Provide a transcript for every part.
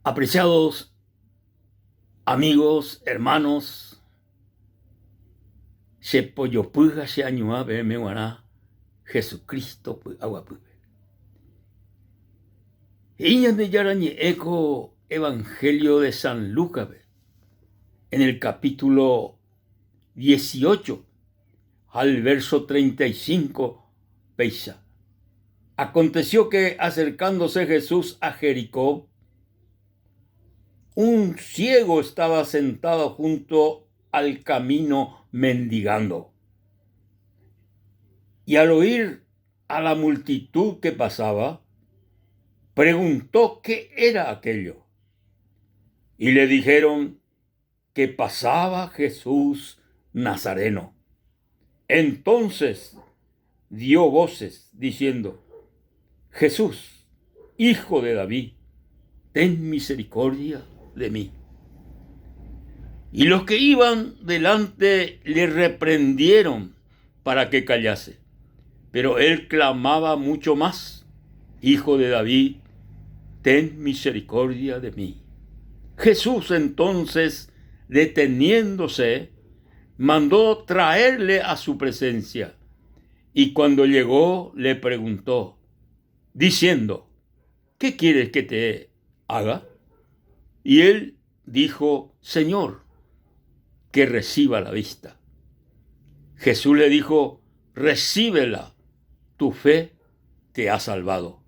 Apreciados amigos, hermanos, che pojopy ha che añuã peẽme g̃uarã Jesucristo py'aguapýpe. He'i Ñandejára Ñe'ẽ ko Evangelio de San Lucas-pe, en el capítulo 18 ha el verso 35 péicha, Aconteció que acercándose Jesús a Jericó, un ciego estaba sentado junto al camino mendigando. Y al oír a la multitud que pasaba, preguntó qué era aquello. Y le dijeron que pasaba Jesús Nazareno. Entonces dio voces diciendo, Jesús, hijo de David, ten misericordia de mí. Y los que iban delante le reprendieron para que callase. Pero él clamaba mucho más, Hijo de David, ten misericordia de mí. Jesús entonces, deteniéndose, mandó traerle a su presencia. Y cuando llegó, le preguntó, diciendo, ¿qué quieres que te haga? Y él dijo, Señor, que reciba la vista. Jesús le dijo, recíbela, tu fe te ha salvado.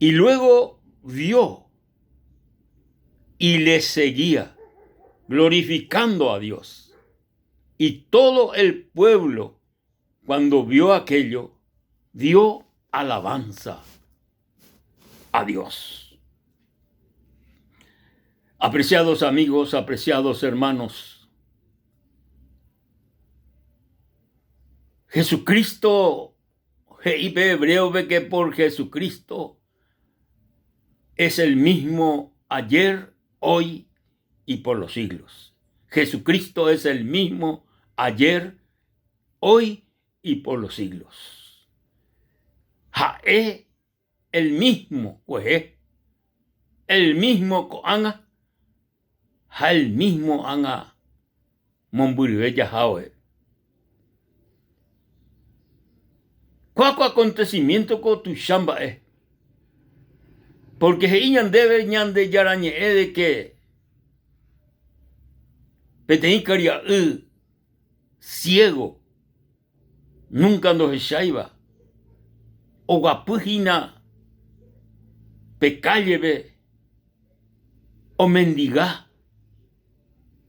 Y luego vio y le seguía, glorificando a Dios. Y todo el pueblo, cuando vio aquello, dio alabanza a Dios. Apreciados amigos, apreciados hermanos, Jesucristo he'i pe hebréope que por Jesucristo es el mismo ayer, hoy y por los siglos. Jesucristo es el mismo ayer, hoy y por los siglos. Ha'e el mismo kuehe, el mismo ko'ág̃a ha el mismo ág̃a mombyryve jaháoe. Kua ko acontecimiento ko tuicha mba'e, porque he'i ñandéve Ñandejára Ñe'ẽ de que peteĩ karia'y ciego núnka ndohecháiva, oguapy hína pe kállepe omendiga,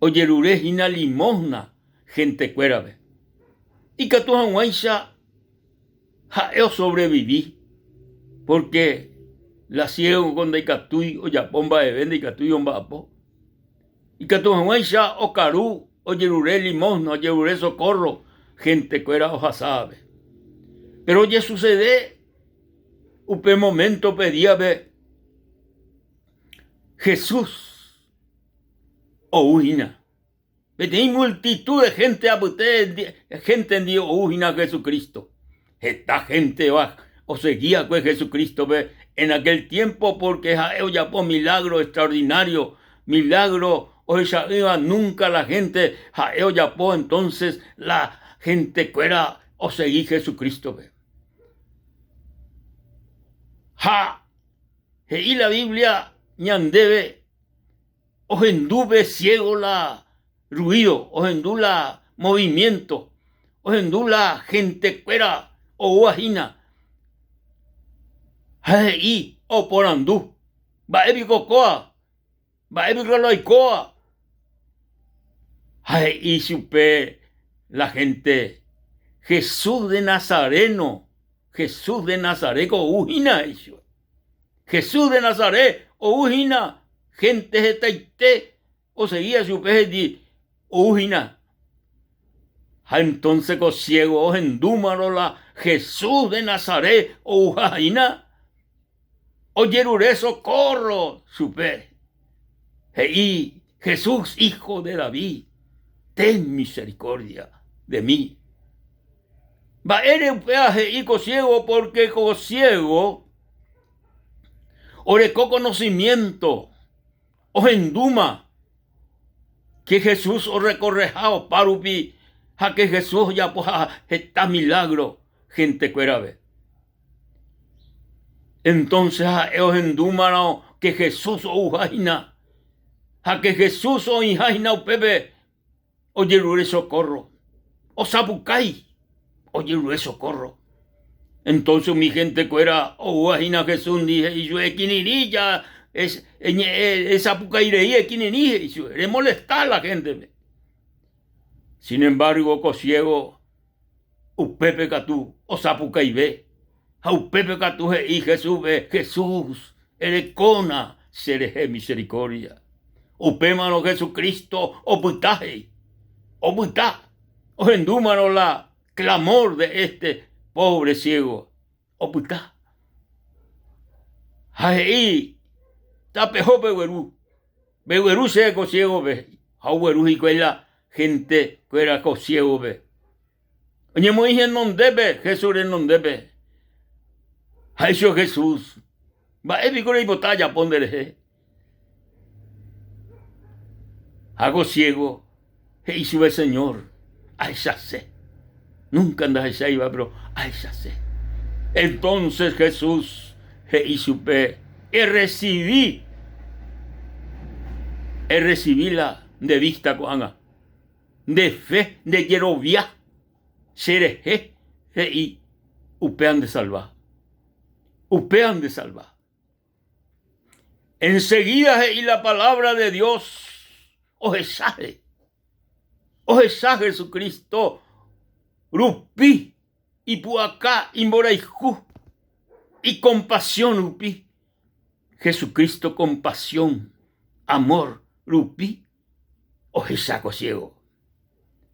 ojerure hína limósna hentekuérape, ikatu hag̃uáicha ha'e osobrevivi, pórke la siégoko ndaikatúi ojapo mba'eve, ndaikatúi omba'apo. Ikatu hag̃uáicha okaru ojerure limosna, ojerure socorro hentekuéra ohasávape. Péro ojesucede upe moméntope díape Jesús ou hína. Peteĩ multitud de hénte apyte hénte ndive ou hína Jesucristo. Heta hénte osegi va'ekue Jesucrístope en aquel tiempo pórke ha'e ojapo milágro extraordinario, milágro ohecha'ỹva núnka la hénte ha'e ojapo entónses la hentekuéra osegi Jesucrístope. Ha he'i la Biblia ñandéve ohendu pe ciego la ruido, ohendu la movimiento, ohendu la gentekuéra oúva hína ha he'i oporandu, Mba'e piko kóva? Mba'e piko la oikóva? Ha he'i chupe la gente, Jesús de Nazareno, Jesús de Nazaret ko ou hína, he'i chupe. Jesús de Nazaret ou hína, gente hetaite osegía chupe he'i ou hína. Ha entonce ko ciego ohendúmarõ la Jesús de Nazaret ouha hína, ojerure socorro chupe. He'i, Jesús, hijo de David, ten misericordia de mí. Mba'ére upéva he'i ko ciego? Porque ko ciego. Oreko conocimiento, ohendúma ke Jesús orrekorreha opárupi ha ke Jesús ojapoha heta milagro hentekuérape. Entonces ha'e ohendúmarõ ke Jesús ouha hína ha ke Jesús oĩha hína upépe ojerure socorro, osapukái ojerure socorro. Entonces umi gentekuéra oúva hína Jesúsndi he'i chupe, Ekirirĩ ja eñe'ẽ esapukái rei ekirirĩ he'i chupe, remolesta la géntepe. Sin embargo ko ciego upépe katu osapukaive ha upépe katu he'i Jesúspe, Jesús, erekóna cherehe misericordia. Upémarõ Jesucristo opyta he'i, opyta ohendúmarõ la clamor de este pobre ciego, opyta. Ha he'i, Tapeho pegueru, pegueru chéve ko ciego-pe, ha ogueru hikuái la gente kuéra ko ciego-pe. Oñemoĩ henondépe, Jesús renondépe. Ha he'i Jesús, Mba'e piko reipota ajapo nderehe? Ha ko ciego he'i chupe, Señor, ahechase. Nunca ndahecháiva, pero ahechase. Entonces Jesús he'i chupe, Errecibi, errecibi la nde vista ko'ág̃a. Nde fe, nde jerovia cherehe he'i upéva ndesalva. Upéva ndesalva. Enseguida he'i la palabra de Dios ohecha he'i. Ohecha Jesucristo rupi ipu'aka imborayhu, icompasión rupi. Jesucristo compasión, amor rupi ohecha ko ciego.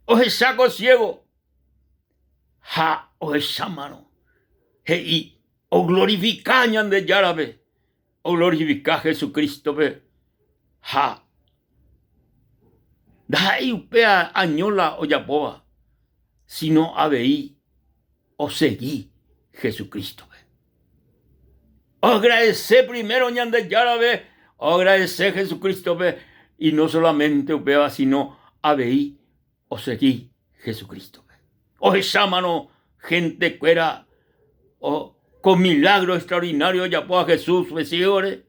Ohecha ko ciego ha ohechámarõ he'i oglorifika Ñandejárape, oglorifika Jesucrístope ha ndaha'éi upéva año la ojapóva, sino avei osegi Jesucrístope. Oagradece primero Ñandejárape, oagradece Jesucrístope y no solamente upéva, sino avei osegi Jesucrístope. Ohechámarõ gentekuéra ko milagro extraordinario ojapóva Jesús Mesías-re,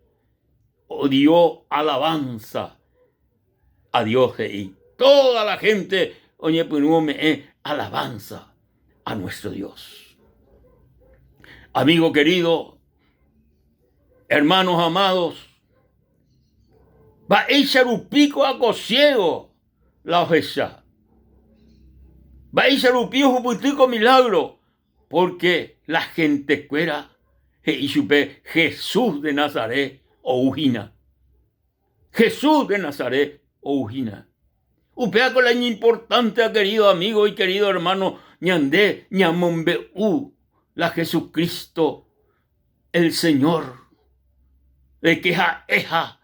odio alabanza a Dios he'i. Toda la gente oñepyrũ ome'ẽ alabanza a nuestro Dios. Amigo querido, hermanos amados, mba'éicha rupi ko'a ko ciego la ohecha? Mba'éicha rupi ohupyty ko milagro? Porque la gentekuéra he'i chupe Jesús de Nazaret ou hína. Jesús de Nazaret ou hína. Upéva ko la iñimportánte, querido amigo y querido hermano, ñande ñamombe'u la Jesucristo el Señor, de que ha'eha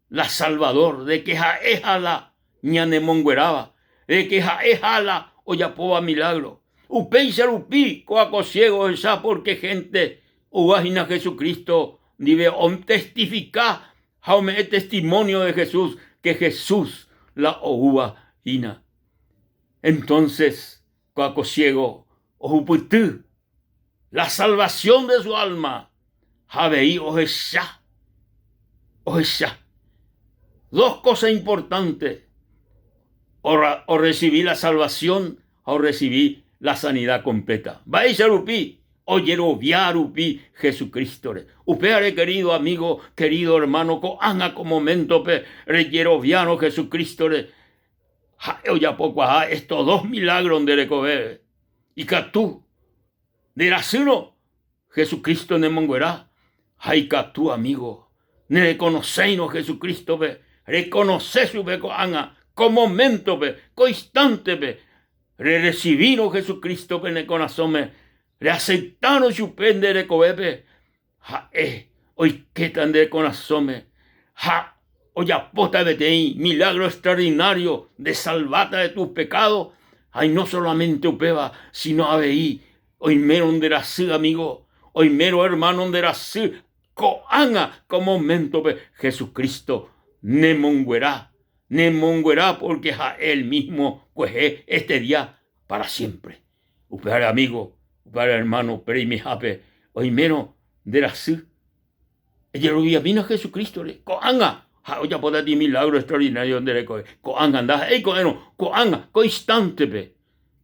la Salvador, de que ha'eha la ñanemongueráva, de que ha'eha la ojapóva milagro. Upéicha rupi ko'a ko ciego ohecha porque gente oúva hína Jesucristo ndive otestifika ha ome'ẽ testimonio de Jesús que Jesús la oúva hína. Entonces ko'a ko ciego ohupyty la salvación de su alma ha avei ohecha, ohecha. Dos cosas importantes, orrecibi la salvación ha orrecibi la sanidad completa. Mba'éicha rupi? Ojerovia rupi Jesucristo-re. Upévare, querido amigo, querido hermano, ko'ág̃a ko momento-pe rejeroviárõ Jesucristo-re, ha'e ojapokuaa estos dos milagros nde rekovére. Ikatu nde rasýrõ Jesucristo nemonguera ha ikatu amigo nerekonoséirõ Jesucristo-pe, rekonose chupe ko'ág̃a, ko momento-pe, ko instante-pe, rerecibírõ Jesucristo-pe ne korasõme, reaceptárõ chupe nde rekovépe, Ha'e oikéta nde korasõme ha ojapóta peteĩ milagro extraordinario ndesalváta de tus pecados, ha no solamente upéva, sino avei oimérõ nde rasy amigo, oimérõ hermano nde rasy. Ko'ág̃a ko moméntope Jesucristo nemonguera, nemonguera pórke ha'e el mísmo kuehe este día pára siémpre. Upévare amígo, upévare ermáno, pe reimehápe oimérõ nde rasy, ejeroviamína Jesucrístore. Ko'ág̃a ha'e ojapóta peteĩ milágro extraordinário nde rekove. Ko'ág̃a ndaha'éi ko'ẽrõ, ko'ág̃a ko instántepe.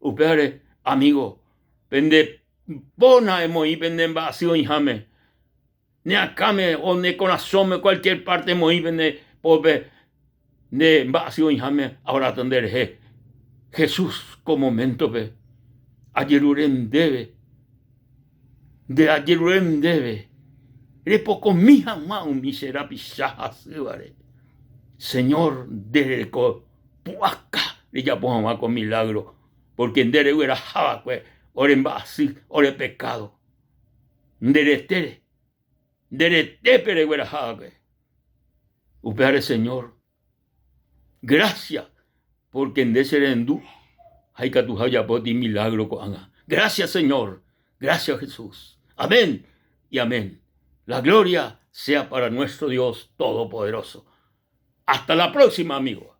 Upévare amígo, pende póna emoĩ pende mba'asy oĩháme, ne akãme o ne korasõme, kualkiér párte emoĩ pende pópe nde mba'asy oĩháme aoráta nderehe. Jesús ko moméntope ajerure ndéve, nde ajerure ndéve repokomi hag̃ua umi che rapicha hasývare. Señor nde reko pu'aka rejapo hag̃ua ko milágro, pórke nde regueraha va'ekue ore mba'asy, ore pekádo nde retére. Nde retépe regueraha va'ekue. Upévare Señor, gracia porque nde che rendu ha ikatuha ojapo ti milagro ko'ág̃a. Gracias Señor, gracias Jesús. Amén y amén. La gloria sea para nuestro Dios Todopoderoso. Hasta la próxima, amigos.